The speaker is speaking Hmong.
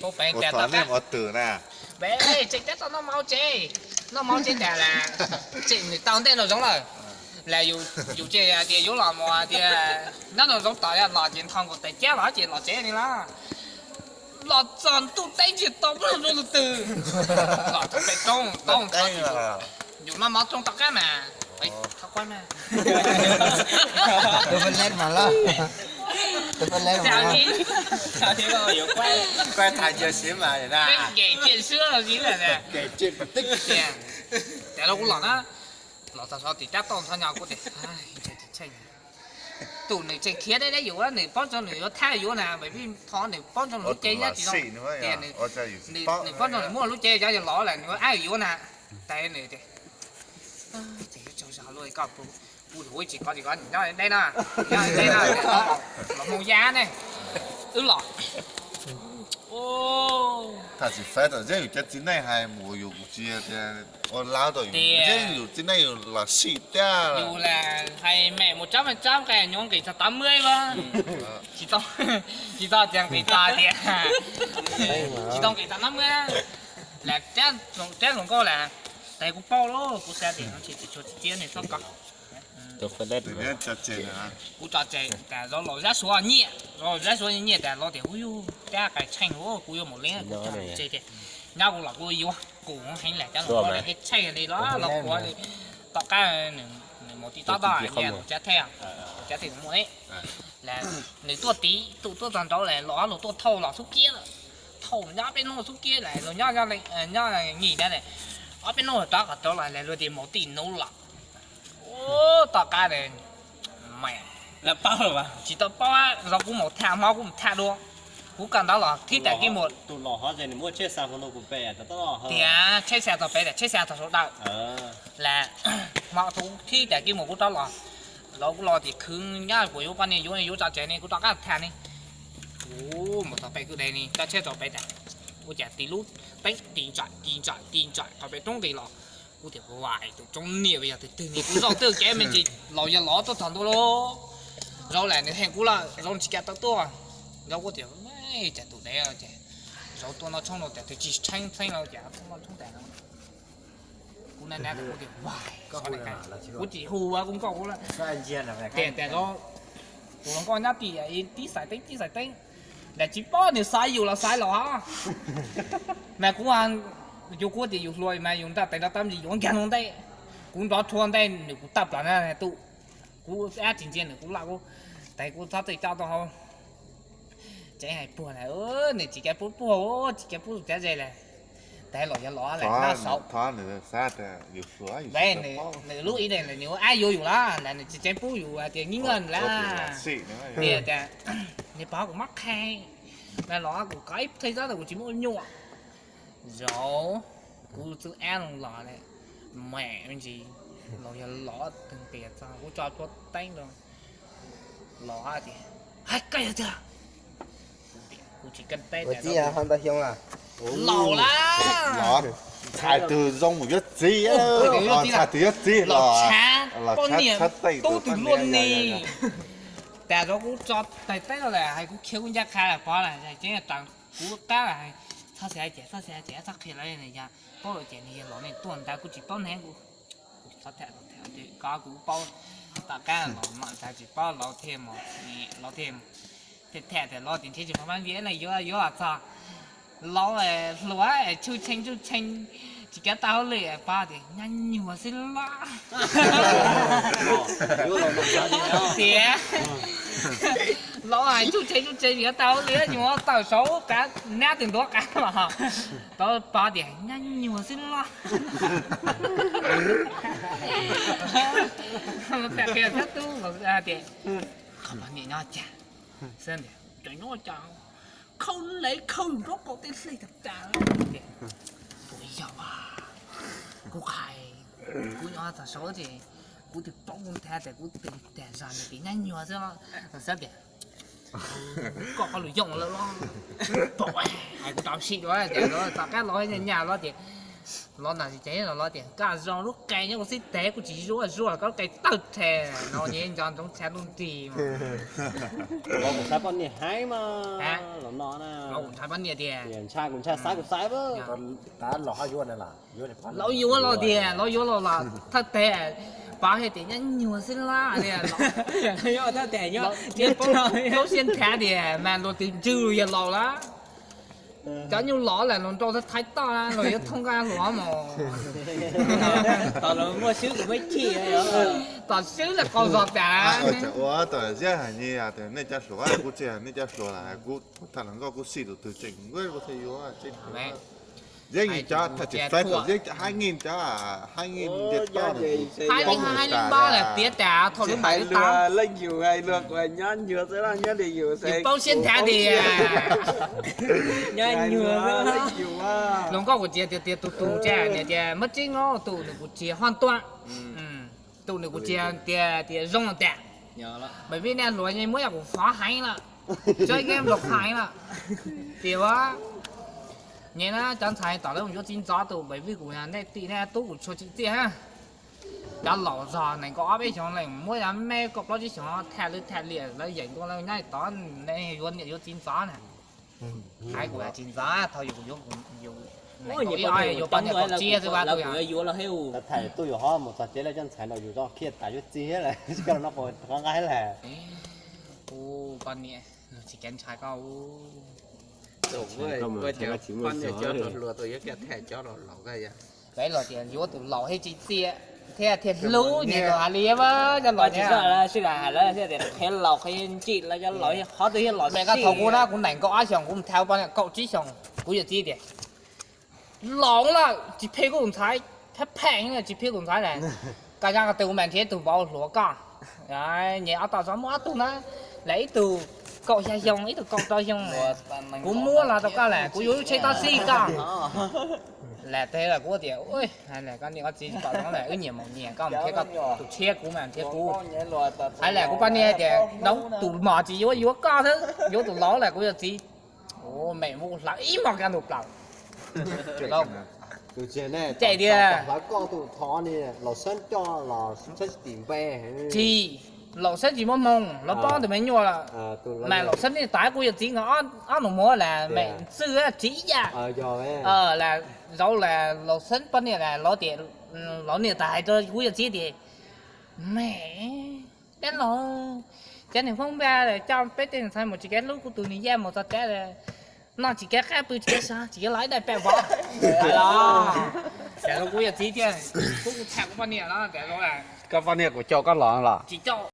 Ua tod nej ua twm na. Peb tseem tab tom noj mov tsev, noj mov tsev tas las tseem nws tau ntej no zoo lawm. Las yus tseem tias yuav los mus tias nyob no zoo tom los ces nthos nkaus tais cab los ces los tsev li las. Los txog ntuj teb ntsia tau peb zoo tus twg. Los thaum pem roob tau txog yus noj mov roob tom qab mas. Thov quab mas. Tus peb leb mas loj. Tus peb leb mas loj. Kuv tham cia siv mas na. Peb nkem cia siab los sis lawm na. Nkem cia pab tib. Ces los kuv los na, los txog saum tim tab toj ntxhov nyo kuv tias, tus nws tseem khiav deb deb yuav, nws paub tso nws yuav thab yuav na, vim thov nws paub tso nws lub cev nyob tsis zoo. Tias nws paub tso nws muaj lub cev cov yog lov lawm nws yuav ab yuav na. Tais nws tias, ces yuav tsaug zog luaj koj, kuv yuav tsis kov tsis kov nyob deb no, nyob deb no, los moo yab ne, wb los. Tham tsis faib tom zeb yus cov txiv neej hais mus yus kuv tsis tias ua laub tau yus zeb yus txiv neej yus los sim tiag. Yus las hais mem mus tsob me tsob nqe nyuaj nqis txog tod muab ib lab. Tsis tau, tsis tau tias nqis txog tias, tsis tau nqis txog no muab. Las rab hluas nkauj las, tais kuv paub lawm, kuv xav tias no tsis tshua tsis tiab ne txhob kov. Kuv tso tseg tas zov los zab suav nyiaj, zov los zab suav nyiaj tas los tias ub yug rab qas tsheej ua kuv yuav mus li kuv tso tseg tias nyob kuv los kuv yuav kuv heev lam cov los kuv li tsheej li los los kuv li. Tom qab nws mus tim tob toj nyiaj cab thej, cab thej kuv muaj ib las nws tuaj tid tus tuaj txog nraud las los ob lus tuaj thauj los xub kiab, thauj nyob peb hnub xub kiab las los nyob nyob nyim na, ob peb hnub rov qhov rau los las luag tias mus tim nuv los. Tom qab mas tsis tau paub, zov kuv mus tham hmo kuv mus tham dua, kuv kawm ntawv los thib tas kib mus. Tias tsheb xa txog pem tas tsheb xa txog saum dawm las hmo thaum thib tas kib mus kuv rov los, zov kuv los tias khwv nyob kuv yuav poj niam yuav yuav tso tseg ne kuv rov qab tham ne. Kuv mus txog pem kwj deg ne tso tsheb txog pem tas, ua cas tis lub teeb tis ntsais tis ntsais tis ntsais txog pem roob nqis los. Kuv tias ua tus tsoob niam yog tus twg ne kuv zaum twj kev me ntsis los yog lov tuaj txog ntua lauj. Zov las nws heem kuv lawm zov tsis kam tau tuaj. Zov kuv tias cas tus dev ces zov tuaj noj tshoob no tas tus tsis tshee txheeb los cas tuaj noj tshoob tas no. Kuv na na kuv tias kuv tsis hu ua kuv nkauj kuv lawm. Tias tas zov tus hluas nkauj nyob tim tib xais teeb tib xais teeb, las tsis paub nws xaiv yus los xaiv los mas kuv yus kuv tias yus hluas mas yus nrog tais nrog tab ntsis yus nkag loo ntej, kuv nrov rhuav ntej nws kuv tawm plaws na tus, kuv ab tsis ntsia nws kuv laj kuv, tais kuv txhob txawj coj tau hauv. Tseeb hais puag na, nws tsis kav pub puag, tsis kav pub tus cav ze las. Tais los yog los las noj saud. Nws lub ib daim nws ua ab yuav yus lawm las nws tsis tseeb pub yus tias nib noj lawm. Tias tias nws pom kuv mob qhe, mas los kuv kov ib thij xwb kuv tsis muaj nyuam. Zaum kuv txwb ab loo los mam me ntsis los yog los tw nqias txog kuv tso plhuav teeb rau los tias, hais koj yog tiag. Kuv tsis kab teb los lawm. Txhais tus zoo mus yuav txiv, txhais tus yuav txiv los tshab poj niam tub twg luaj ni. Tas zov kuv tso tais teb los lawm hais kuv khiav kuv ncaj qha lawm pov lawm ces kuv qab lawm hais txhob xav ces txhob xav ces txhob qhia lawv yog paub lawm ces nws yog los nej tuaj ntawd kuv tsis paub nev kuv, kuv txhob tham los tham kov kuv paub. Tom qab los mam txawm tsis paub los thiaj, los thiaj, thiaj tham tias los tim nrhiav tsis pom mab viv na yuav yuav los txog los hluas tsuj tshee tsuj tshee tsis kav tau hauj lwm pov tias nyob nyuag xwb los. Tias los hais tsuj tshee tsuj tshee tsis kav tau hauj lwm nyuag tawm saud qav nab tus ntuav qav los tau pov tias nyob nyuag xwb los. Qhov poj niam nyob cas, cov nyob cas khawb lev khawb nraub qaum tej hle tas tas. Ua yog kuv qhais, kuv nyob txog saud ces kuv twb paub kuv nthav tias kuv twb tag zog nws tias nyob nyuag xwb los xav tias koj qhov lus yooj lawm los pom hais kuv rau sim dua tias tom qab los nyaj nyaj los tias Los ntawm tsis ces los los tias koj zoo lub qe nyob kuv xib teg kuv tsis zuaj zuaj los koj lub qe tawg rhe no nyias nco ntsoov tshav ntuj nrig mas. Los kuv saib poj niam heev mas. Los no na. Los kuv ntshai poj niam tias. Ntshai kuv ntshai saib kuv saib. Los yuav los tias los yuav los los thawj teg pov hais tias nyob nyuag xwb lab tias. Poob siab nrhav tias mas luag twb ntswg yog laus lawm. Cov nyuj loj lawm luag nrau thaiv toj luag yuav thooj nqaj hluas mus. Tom swb lawm qau zog tas. Ua tom ziab hais nyi tias nej cov hluas kuv tsis, nej cov hluas kuv tham hluas nkauj kuv xij tus twg tseem nkuaj kuv thiaj yuav. Yeej cov tham tsis faib thaum yeej haib nqi cov haib nqi ntiaj toj. Haib nqi haib li npab lawm tiav tas thaum lub npaim lub tav. Leej yus hais luag kuv nyob nyuag xwb nyob li yus xwb. Poob siab nrhav tias nyob nyuag. Hluas nkauj kuv tsis tias tias tus tus tsa tias muab tseeb nyob tus nws kuv tsis hoj tuaj. Tus nws kuv tsis tias tias zoo tas. Npais vij nej hluas muab yog kuv fov heev lawm, tsob ib nkaub nplaum heev lawm. Tias ua nyem na cov ntxhais tom lawv mus yuav txiv ntxov tus npais vij kuv nej tim nej tub kuv tshua tsim txiaj. Cov laus zog nees nkaum ob peb xyoos leej muab yog me kaum plaub tsib xyoos tham lwm tham liam lawv yeem ntua lawv nyob tod yuav niam yuav txiv ntxov na. Hais kuv tsis ntxov thaum yus yuav, yus yuav poj niam kaum tsib xwb vaj tus yog yuav los hais ua. Tham tuj yuav ho mus txog tsev lawv cov ntxhais nraum yus tso khiaj tas yuav txiv thiab lawm tsis koj los noj qab nqaij lawm. Ua poj niam tsis kev ntshai koj. Poj niam cov hluas hluas tus yuav kiag tham cov laus laus koj yog. Peb los tias yuav tus laus thiaj tsim txiaj thiab thiaj hlub nyias los hais li cov laus sib lam hais lawv thiaj tias qhia laus qhia ntsim lawv cov laus qhov twg thiaj los me koj thaum kuv na kuv nees nkaum ob xyoos kuv mus tham poj niam kaum tsib xyoos kuv yawm txiv tias laus lawm tsis phem kuv tus ntxhais, phem phem tsis phem tus ntxhais lawm. Koj yog tus mas nrhiav tus vauv hluas koj. Nyem ob tog zov muaj ob tug na, lawm ib tug kaum xya xyoo ib tug kaum rau xyoo. Kuv muab los rau koj lawm kuv yuav lub tsheb tob xij koj. Lam teb kuv tias koj niam koj txiv tsis pom zoo lawm wb nyias mus nyias koj mus nrhiav koj tus tshiab kuv mas nrhiav kuv. Hais lawm kuv poj niam tias tus mos tsis yuav yuav koj xwb yuav tus laus lawm kuv yawm txiv. Ua me muab hlawv ib hmos kaj ntug plaws. Tus tiag, Laus Xeeb tsis muaj hmoo los poob tus me nyuam lawm. Mas Laus Xeeb niaj tais kuv yawm txiv nkawd ob nus muag las me txwj tsis ib yam. Las zauv las Laus Xeeb poj niam las los tias, los niam tais hais rau kuv yawm txiv tias, me dab laug, cov niag Hmoob npaj coj peb tej ntxhais mus tsis kev hlub kuv tus niag yaj mus txog teb, noj tsis kev qab pw tsis kev sov tsis kev los ib daim pem vov. Los tias kuv yawm txiv tias, kuv kuv tham kuv poj niam los tias, koj poj niam kuv coj koj los los tsis coj.